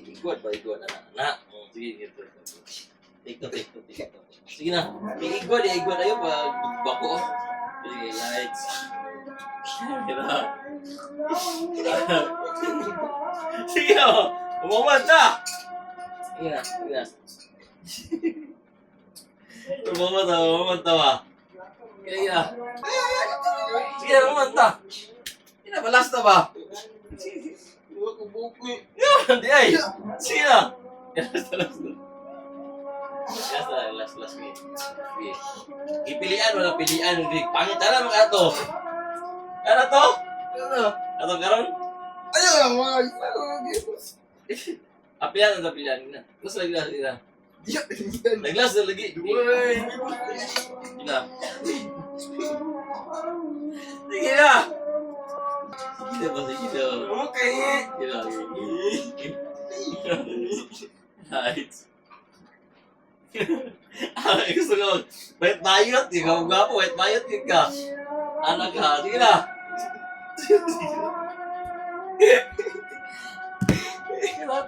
Igwad ba, igwad na. Na. Oh, sige, ito. Take two, take two, take two. Sige na. Igwad, igwad ayo pag bako. Sige, lights. Camera. Sige na. Umuman ta. Sige na, sige na. Umuman ta, umuman ta ba? Sige na. Sige na, umuman ta. Sige na, balas na ba? Wa ko buki. Hindi ay. Sige na. Last, last, last. Last na, last, last. Sige. Sige. Ipilian, wala pilian. Hindi. Pangit na mga ato. Ano to? Ano? Ato karon? Ayaw na mga. Ah, pilian, ato pilian. Na. Last lagi na, sige na. Diya. Naglas na lagi. Uy. Sige na. Sige na. Sige na ba, sige na. Okay. Sige na. Right. Ah, gusto ko. Wait, bayot. Ikaw gwapo. Wait, bayot yun ka. Anak ka. Sige na. Sige na.